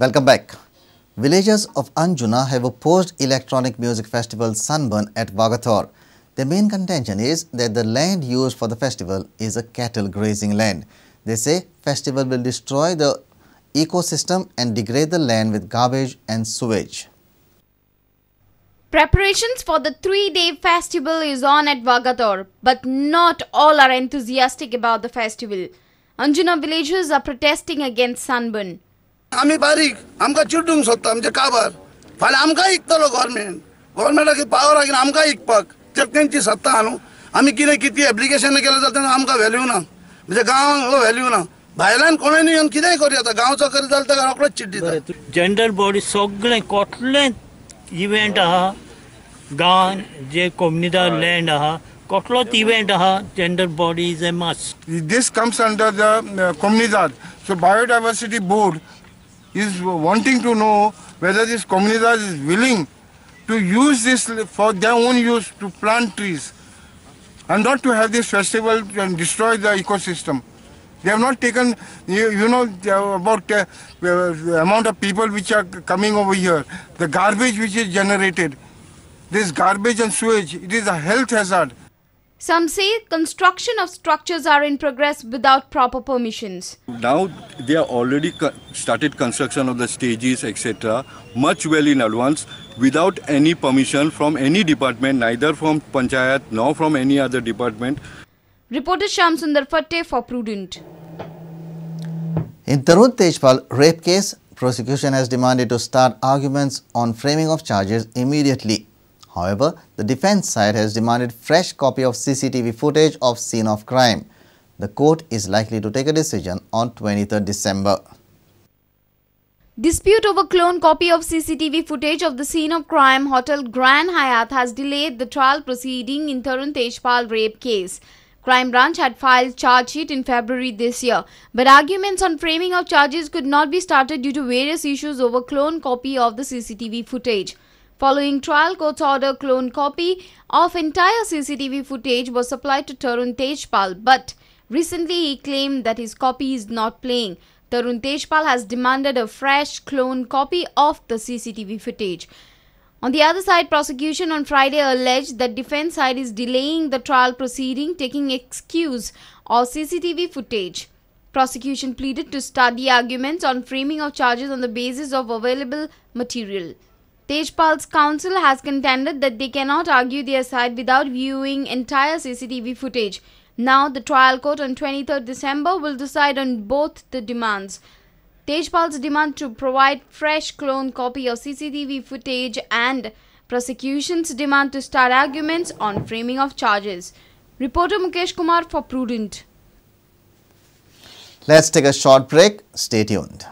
Welcome back. Villagers of Anjuna have opposed electronic music festival Sunburn at Vagator. The main contention is that the land used for the festival is a cattle grazing land. They say festival will destroy the ecosystem and degrade the land with garbage and sewage. Preparations for the 3-day festival is on at Vagator, but not all are enthusiastic about the festival. Anjuna villagers are protesting against Sunburn. आमी बारीक आमकां चिड्डूंक सोदता आमचे काबार फाल्यां आमकां इकतलो government गव्हर्मेंटाक power आहा आमकां इकपाक तेंची सत्ता आहा न्हू. आमी कितें कितें एप्लिकेशन केलें जाल्यार आमकां व्हॅल्यू ना, म्हणजे गांवांक व्हॅल्यू ना. भायल्यान कोणूय येवन कितेंय करूं येता, गांवचो करीत जाल्यार ताका रोखडोच चिड्डिता. जनरल बॉडी सगळें कसलें इव्हेंट आहा गांवान जे कोमुनिदाद लँड आहा कसलोच इव्हेंट आहा general body is a must. This comes under the Comunidade. So biodiversity board is wanting to know whether this Comunidade is willing to use this for their own use to plant trees and not to have this festival and destroy the ecosystem. They have not taken, you know, about the amount of people which are coming over here, the garbage which is generated, this garbage and sewage, it is a health hazard. Some say construction of structures are in progress without proper permissions. Now they are already started construction of the stages, etc. much well in advance without any permission from any department, neither from Panchayat nor from any other department. Reporter Shyam Sundar Fatte for Prudent. In Tarun Tejpal rape case, prosecution has demanded to start arguments on framing of charges immediately. However, the defense side has demanded fresh copy of CCTV footage of scene of crime. The court is likely to take a decision on 23rd December. Dispute over clone copy of CCTV footage of the scene of crime Hotel Grand Hyatt has delayed the trial proceeding in Tarun Tejpal rape case. Crime Branch had filed charge sheet in February this year, but arguments on framing of charges could not be started due to various issues over clone copy of the CCTV footage. Following trial court's order, clone copy of entire CCTV footage was supplied to Tarun Tejpal, but recently he claimed that his copy is not playing. Tarun Tejpal has demanded a fresh clone copy of the CCTV footage. On the other side, prosecution on Friday alleged that defense side is delaying the trial proceeding, taking excuse of CCTV footage. Prosecution pleaded to start the arguments on framing of charges on the basis of available material. Tejpal's counsel has contended that they cannot argue their side without viewing entire CCTV footage. Now, the trial court on 23rd December will decide on both the demands. Tejpal's demand to provide fresh clone copy of CCTV footage and prosecution's demand to start arguments on framing of charges. Reporter Mukesh Kumar for Prudent. Let's take a short break. Stay tuned.